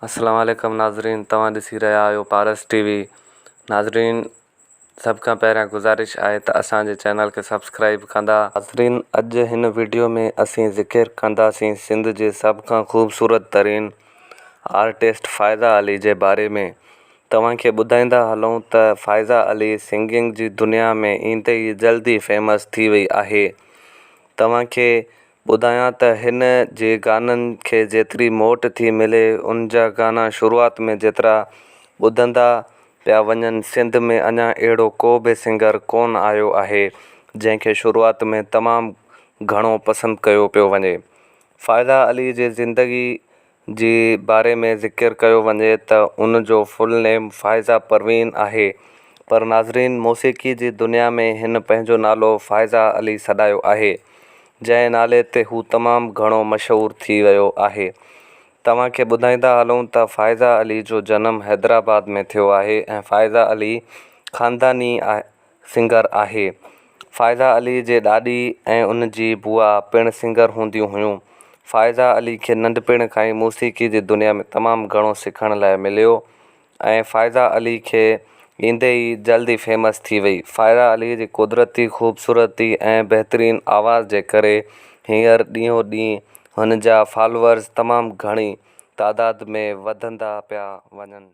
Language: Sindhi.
السلام عليڪم ناظرين توهان ڏسي رهيا آهيو پارس ٽي وي ناظرين سڀ کان پهريان گذارش آهي ته اسان جي چينل کي سبسڪرائب ڪندا. ناظرين اڄ هن وڊيو ۾ اسين ذڪر ڪنداسين سنڌ جي سڀ کان خوبصورت ترين آرٽسٽ فائزه علي جي باري ۾ توهان کي ٻڌائيندا هلون ته فائزه علي سنگنگ جي دنيا ۾ ايندي ئي جلدي فيمس ٿي وئي آهي توهان کي ٻڌايان ته هن جي گانن کي جيتري موٽ ٿي ملي ان جا گانا شروعات ۾ جيترا ٻڌندا پيا وڃن سنڌ ۾ اڃا اهڙو ڪو به سنگر ڪونه آيو آهي جنهن کي شروعات ۾ تمام گهڻو پسند ڪيو پيو وڃي فائزه علي جي زندگي جي باري ۾ ذڪر ڪيو وڃي ته ان جو فل نيم فائزه پروين آهي پر ناظرين موسيقي جي دنيا ۾ هن پنهنجو نالو فائزه علي سڏايو آهي جنهن نالي تي هو تمام گهڻو مشهور ٿي ويو آهي توهان کي ٻڌائيندا هلون ته فائزه علي جو جنم حيدرآباد ۾ ٿيو آهي ۽ فائزه علي خانداني سنگر آهي. فائزه علي جي ڏاڏي ۽ ان جي بوا پڻ سنگر هونديون هيون. فائزه علي کي ننڍپڻ کان ئي موسيقي جي دنيا ۾ تمام گهڻو سکڻ لاء مليو ۽ فائزه علي کي ايندي ئي جلد ئي فيمس ٿي وئي. فائزه علي جي قدرتي خوبصورتي ۽ بهترين آواز جي ڪري هينئر ڏينهون ڏينهن هن جا فالوورز تمام گهڻي تعداد ۾ وڌندا پيا وڃن.